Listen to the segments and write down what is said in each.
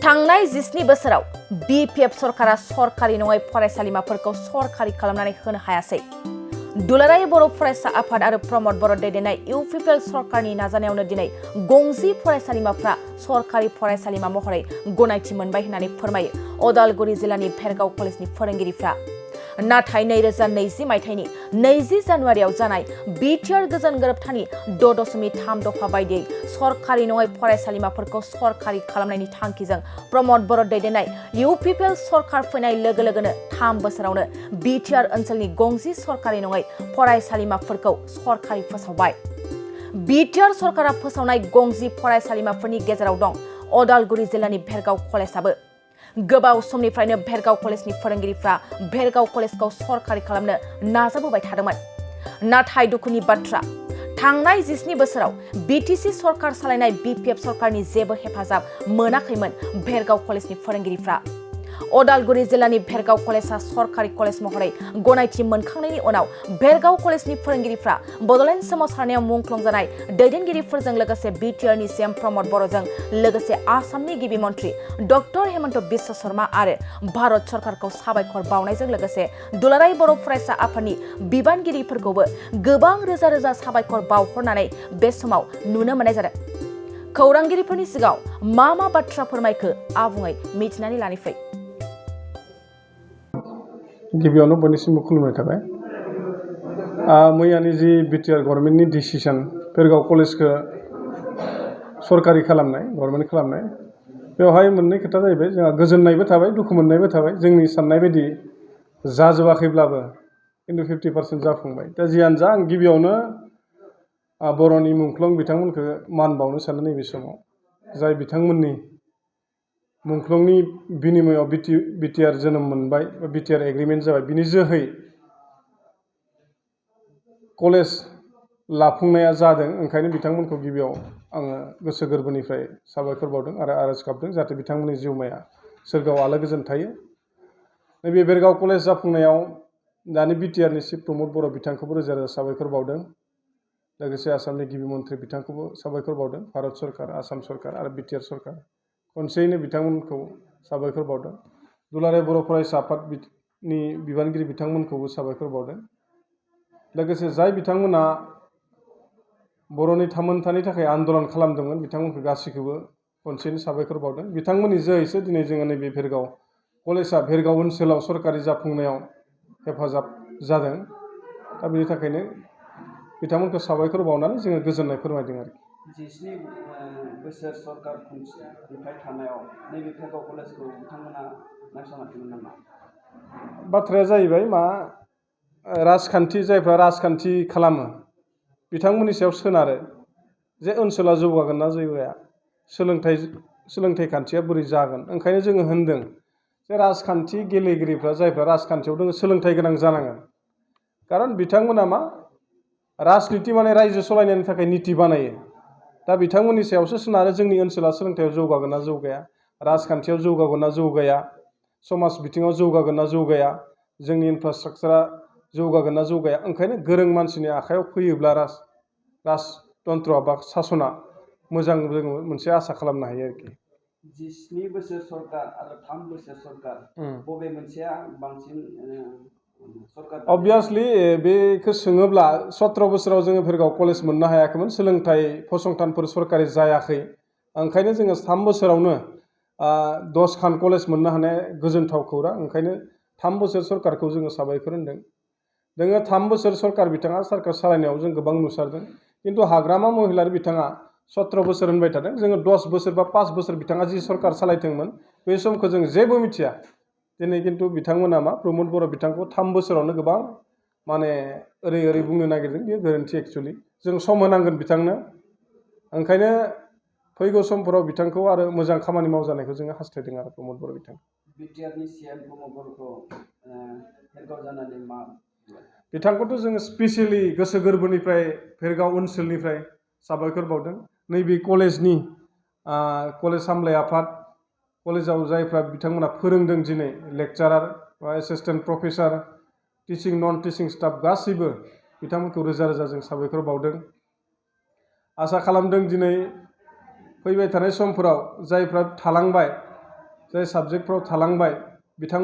थांनाय 17 बोसोराव बीपीएफ सरकारा सरकारि नङै फरायसालिमाफोरखौ सरकारि खालामनानै होनो हायासै। दुलाराय बर' फरायसा आफाद आरो प्रमद बर' दैदेननाय यूपीपीएल सरकारनि नाजानायावनो दिनै गंजि फरायसालिमाफ्रा सरकारि फरायसालिमा महरै गनायथि मोनबाय होननानै फोरमायो उदालगुरि जिल्लानि भेरगाव कलेजनि फोरोंगिरिफ्रा। नाथाय 2020 मायथाइनि 20 जानुवारियाव जानाय बिटिआर गोजोन गोरोबथानि 6.3 दफा बायदियै सरकारि नङै फरायसालिमाफोरखौ सरकारि खालामनायनि थांखिजों प्रमद बर' दैदेननाय यूपीपीएल सरकार फैनाय लोगो लोगोनो 3 बोसोरावनो बिटिआर ओनसोलनि गंजि सरकारि नङै फरायसालिमाफोरखौ सरकारि फोसावबाय। बिटिआर सरकारा फोसावनाय गंजि फरायसालिमाफोरनि गेजेराव दं उदालगुरि जिल्लानि भेरगाव कलेजआबो। गोबाव समनिफ्रायनो भेरगाव कलेजनि फोरोंगिरिफ्रा भेरगाव कलेजखौ सरकारि खालामनो नाजाबोबाय थादोंमोन। नाथाय दुखुनि बाथ्रा, थांनाय 17 बोसोराव बीटीसी सरकार सालायनाय बीपीएफ सरकारनि जेबो हेफाजाब मोनाखैमोन भेरगाव कलेजनि फोरोंगिरिफ्रा। उदालगुरि जिल्लानि भेरगाव कलेजआ सरकारि कलेज महरै गनायथि मोनखांनायनि उनाव भेरगाव कलेजनि फोरोंगिरिफ्रा बड'लेण्ड सोमावसारनायाव मुंख्लं जानाय दैदेनगिरिफोरजों लोगोसे बिटिआरनि सीएम प्रमद बर'जों लोगोसे आसामनि गिबि मन्त्रि डक्टर हेमन्त बिश्व शर्मा आरो भारत सरकारखौ साबायखर बावनायजों लोगोसे दुलाराय बर' फरायसा आफादनि बिबानगिरिफोरखौबो गोबां रोजा रोजा साबायखर बावहरनानै बे समाव नुनो मोननाय जादों। खौरांगिरिफोरनि सिगाङाव मा बाथ्रा फोरमायखो आबुङै मिथिनानै लानि फै। गिबियावनो बयनिसिमबो खुलुमनाय थाबाय। मैयानि जि बिटिआर गभर्नमेन्टनि डिसिसन भेरगाव कलेजखौ सरकारि खालामनाय, गभर्नमेन्ट खालामनाय, बेवहाय मोननै खोथा जाहैबाय। जोंहा गोजोननायबो थाबाय, दुखु मोननायबो थाबाय। जोंनि साननाय बायदि जाजोबाखैब्लाबो खिन्थु 50% जाफुंबाय। दा जियानो जा, आं गिबियावनो बर'नि मुंख्लं बिथांमोनखौ मान बावनो सानो नैबे समाव, जाय बिथांमोननि मुंख्लंनि बिनिमयआव बिटिआर जोनोम मोनबाय, बिटिआर एग्रिमेन्ट जाबाय, बिनि जोहै कलेज लाफुंनाया जादों। ओंखायनो बिथांमोनखौ गिबियाव आङो गोसो गोरबोनिफ्राय साबायखर बावदों आरो आरज गाबदों जाहाथे बिथांमोननि जिउमाया सोरगोआव आलो गोजोन थायो। नैबे भेरगाव कलेज जाफुंनायाव दानि बिटिआरनि चिफ प्रमद बर' बिथांखौबो रोजा रोजा साबायखर बावदों। लोगोसे आसामनि गिबि मन्त्रि बिथांखौबो साबायखर बावदों। भारत सरकार, आसाम सरकार आरो बिटिआर सरकार खनसेयैनो बिथांमोनखौ साबायखर बावदों। दुलाराय बर' फरायसा आफादनि बिबानगिरि बिथांमोनखौबो साबायखर बावदों। लोगोसे जाय बिथांमोना बर'नि थामोनथानि थाखाय आन्दलन खालामदोंमोन, बिथांमोनखौ गासैखौबो खनसेयैनो साबायखर बावदों। बिथांमोननि जोहैसो दिनै जोङो नैबे भेरगाव कलेजआ भेरगाव ओनसोलाव सरकारि जाफुंनायाव हेफाजाब जादों। दा बेनि थाखायनो बिथांमोनखौ साबायखर बावनानै जोङो गोजोननाय फोरमायदों आरोखि। 17 बोसोर सरकार खुंथाय थानायाव नैबे भेरगाव कलेजखौ बिथांमोना नायसनाखैमोन नामा? बाथ्राया जाहैबाय मा, राजखान्थि, जायफ्रा राजखान्थि खालामो बिथांमोननि सायाव सोनारो जे ओनसोला जौगागोन ना जौगाया, सोलोंथाइ खान्थिया बोरै जागोन। ओंखायनो जोङो होनदों जे राजखान्थि गेलेगिरिफ्रा जायफ्रा राजखान्थियाव दङ सोलोंथाइ गोनां जानांगोन। खारन बिथांमोना मा, राजनिति माने रायजो सालायनायनि थाखाय निति बानायो। दा बिथांमोननि सायावसो सोनारो जोंनि ओनसोला सोलोंथाइयाव जौगागोन ना जौगाया, राजखान्थियाव जौगागोन ना जौगाया, समाज बिथिङाव जौगागोन ना जौगाया, जोंनि इनफ्रास्ट्राक्चारा जौगागोन ना जौगाया। ओंखायनो गोरों मानसिनि आखायाव फैयोब्ला राजतन्त्रआ बा सासना मोजां जोङो मोनसे आसा खालामनो हायो आरोखि। 17 बोसोर सरकार आरो 3 बोसोर सरकार, बबे मोनसेया बांसिन सरकार? अबभियासलि बेखौ सोङोब्ला 17 बोसोराव जोङो भेरगाव कलेज मोननो हायाखैमोन, सोलोंथाइ फसंथानफोर सरकारि जायाखै। ओंखायनो जोङो 3 बोसोरावनो 10 खान कलेज मोननो हानाय गोजोनथाव खौरां। ओंखायनो 3 बोसोर सरकारखौ जोङो साबायखर होनदों। जोङो 3 बोसोर सरकार बिथाङा सरकार सालायनायाव जों गोबां नुसारदों। खिन्थु हाग्रामा महिलारि बिथाङा 17 बोसोर होनबाय थादों। जोङो 10 बोसोर बा 5 बोसोर बिथाङा जि सरकार सालायदोंमोन बे समखौ जों जेबो मिथिया। दिनै खिन्थु बिथांमोना मा, प्रमद बर' बिथांखौ 3 बोसोरावनो गोबां माने ओरै बुंनो नागिरदों, बेयो गोरोन्थि एक्सुवेलि। जों सम होनांगोन बिथांनो। ओंखायनो फैगौ समफोराव बिथांखौ आरो मोजां खामानि मावजानायखौ जोङो हास्थायदों आरो प्रमद बर' बिथां। बिटिआरनि सीएम प्रमद बर'खौ भेरगाव जानानै मा? बिथांखौथ' जोङो स्पेसियेलि गोसो गोरबोनिफ्राय भेरगाव ओनसोलनिफ्राय साबायखर बावदों। नैबे कलेजनि कलेज सामलाय आफाद, कलेजाव जायफ्रा बिथांमोना फोरोंदों दिनै, लेक्चारार बा एसिस्टेन्ट प्रफेसार, टिचिं नन टिचिं स्टाफ गासैबो बिथांमोनखौ रोजा रोजा जों साबायखर बावदों। आसा खालामदों दिनै फैबाय थानाय समफोराव जायफ्रा थालांबाय जाय साबजेक्टफ्राव थालांबाय बिथां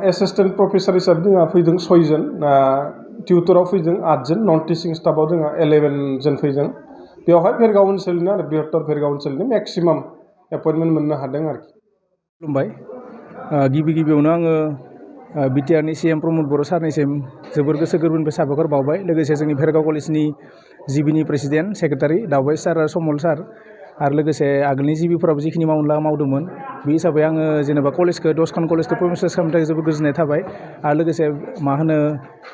एसिस्टेन्ट प्रफेसार हिसाबै जोंहा फैदों 6 जन टिउटराव फैदों 8 जन नन टिचिं स्टाफआव जोंहा 11 जन फैदों बेवहाय भेरगाव ओनसोलनि आरो बृहत्तर भेरगाव ओनसोलनि मेक्सिमाम एपइन्टमेन्ट मोननो हादों आरोखि खुलुमबाय गिबियावनो आङो बिटिआरनि सिएम प्रमद बर' सारनिसिम जोबोर गोसो गोरबोनिफ्राय साबायखर बावबाय लोगोसे जोंनि भेरगाव कलेजनि जिबिनि प्रेसिडेन्ट सेक्रेटारि दावबाय सार आरो समल सार आरो लोगोसे आगोलनि जिबिफोराबो जिखिनि मावदोंमोन बे हिसाबै आङो जेनेबा कलेजखौ 10खान कलेजखौ प्रमिस खालामनो थाखाय जोबोर गोजोननाय थाबाय आरो लोगोसे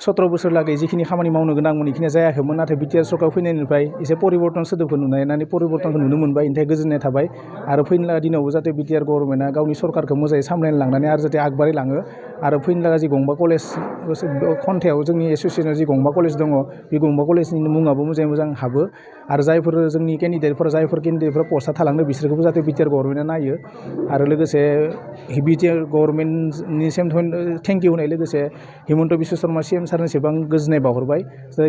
17 बोसोर लागै जिखिनि खामानि मावनो गोनांमोन बेखिनिया जायाखैमोन नाथाय बिटिआर सरकार फैनायनिफ्राय एसे परिबर्तन सोदोबखौ नुनानै परिबर्तनखौ नुनो मोनबाय बेनि थाखाय गोजोननाय थाबाय आरो फैनो लागा दिनावबो जाहाथे बिटिआर गभर्नमेन्टआ गावनि सरकारखौ मोजाङै सामलायनो लांनानै आरो जाहाथे आगबारिलाङो आरो फैनो लागा जि गंबा कलेज खन्थायाव जोंनि एस'सियेसनाव जि गंबा कलेज दङ बे गंबा कलेजनि मुङाबो मोजाङै मोजां हाबो आरो जायफोर जोंनि केन्डिडेटफोरा पस्टआ थालांदों बिसोरखौबो जाहाथे बिटिआर गभर्नमेन्टआ नायो आरो लोगोसे बिटिआर गभर्नमेन्टनि सेम थेंक इउ होनाय लोगोसे हिमन्त बिश्व शर्मा सिएम सारनिसिम आं गोजोननाय बावहरबाय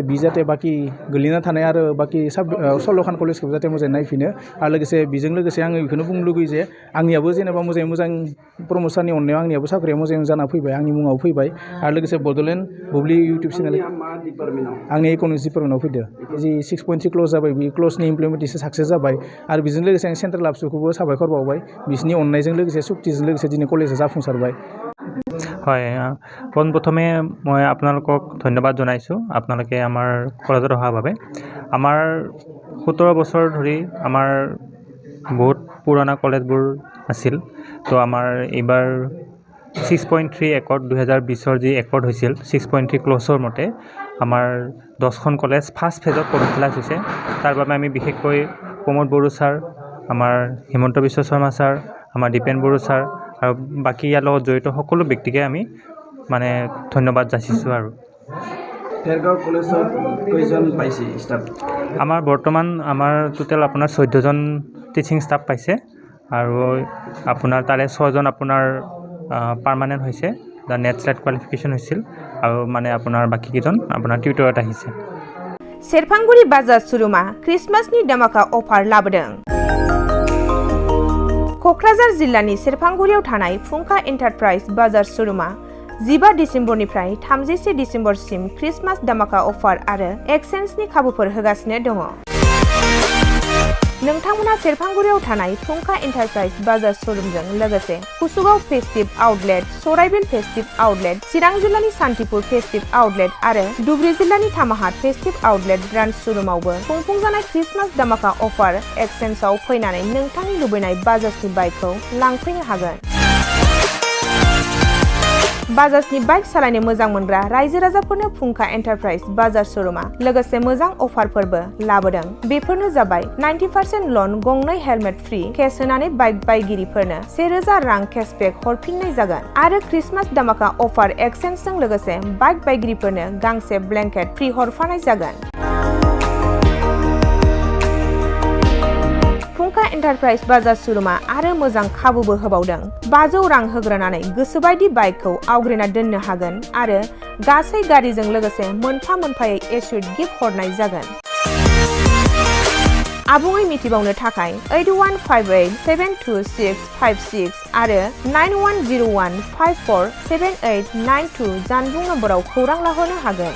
बि जाहाथे बाखि गोलैना थानाय आरो बाखि 16खान कलेजखौ जाहाथे मोजाङै नायफिनो आरो लोगोसे बेजों लोगोसे आङो बेखौनो बुंनो लुगैयो जे आंनियाबो जेनेबा मोजां प्रमद सारनि अननायाव आंनियाबो साख्रिया मोजां जाना फैबाय आंनि मुङाव फैबाय आरो लोगोसे बड'लेण्ड बुब्लि इउटुब चेनेल आंनि इक'नमिक्स डिपार्टमेन्टआव फैदो जि 6.3 क्ल'ज जाबाय बे क्ल'जनि इमप्लिमेन्टेसन साक्सेस जाबाय आरो बेजों लोगोसे आं सेन्ट्रेल आबसुखौबो साबायखर बावबाय बिसोरनि अननायजों लोगोसे सुक्तिजों लोगोसे दिनै कलेजआ जाफुंसारबाय হয় পোনপ্ৰথমে মই আপোনালোকক ধন্যবাদ জনাইছোঁ আপোনালোকে আমাৰ কলেজত অহাৰ বাবে আমাৰ 17 বছৰ ধৰি আমাৰ বহুত পুৰণা কলেজবোৰ আছিল তো আমাৰ এইবাৰ 6.3 একৰ্ড 2020 যি একৰ্ড হৈছিল 6.3 ক্ল'জৰ মতে আমাৰ 10খন কলেজ ফাৰ্ষ্ট ফেজত কমিউনিলাইজ হৈছে তাৰ বাবে আমি বিশেষকৈ প্ৰমোদ বড়ো ছাৰ আমাৰ হিমন্ত বিশ্ব শৰ্মা ছাৰ আমাৰ দীপেন বড়ো ছাৰ আৰু বাকী ইয়াৰ লগত জড়িত সকলো ব্যক্তিকে আমি মানে ধন্যবাদ যাচিছোঁ আৰু भेरगाव कलेजত কেইজন পাইছে ষ্টাফ আমাৰ বৰ্তমান আমাৰ টোটেল আপোনাৰ 14জন টিচিং ষ্টাফ পাইছে আৰু আপোনাৰ তাৰে 6জন আপোনাৰ পাৰ্মানেণ্ট হৈছে দা নেট স্লেট কোৱালিফিকেশ্যন হৈছিল আৰু মানে আপোনাৰ বাকী কেইজন আপোনাৰ টিউটৰত আহিছে सेरफांगुरि बाजार शोरूमा क्रिसमासनि दामाका अफार लाबोदों क'क्राझार जिल्लानि सेरफांगुरियाव थानाय फुंखा एन्टारप्राइज बाजार शोरूमा 15 डिसेम्बरनिफ्राय 31 डिसेम्बरसिम क्रिसमास दामाका अफार आरो एक्सचेन्जनि खाबुफोर होगासिनो दङ नोंथांमोना सेरफांगुरियाव थानाय फुंखा एन्टारप्राइज बाजार शोरूमजों लोगोसे कुसुगाव फेस्टिभ आउटलेट सराइबिल फेस्टिभ आउटलेट चिरां जिल्लानि सान्तिपुर फेस्टिभ आउटलेट आरो धुबरी जिल्लानि थामाहाट फेस्टिभ आउटलेट ब्रान्च शोरूमावबो खुंफुंजानाय क्रिसमास दामाका अफार एक्सचेन्जआव फैनानै नोंथांनि लुबैनाय बाजाजनि बाइकखौ लांफैनो हागोन बाजाजनि बाइक सालायनो मोजां मोनग्रा रायजो राजाफोरनो फुंखा एन्टारप्राइज बाजार शोरूमा लोगोसे मोजां अफारफोरबो लाबोदों बेफोरनो जाबाय 90% लन गंनै हेलमेट फ्रि केस होनानै बाइक बायगिरिफोरनो 1000 रां केशबेक हरफिननाय जागोन आरो क्रिसमास दामाका अफार एक्सचेन्जजों लोगोसे बाइक बायगिरिफोरनो गांसे ब्लेंकेट फ्रि हरफानाय जागोन फुंखा एन्टारप्राइज बाजार शोरूमा आरो मोजां खाबुबो होबावदों 500 रां होग्रोनानै गोसोबायदि बाइकखौ आवग्रिना दोननो हागोन आरो गासै गारिजों लोगोसे मोनफा-मोनफायै एसुइट गिफ्ट हरनाय जागोन आबुङै मिथिबावनो थाखाय 8158722656 आरो 9101547892 जानबुं नम्बराव खौरां लाहरनो हागोन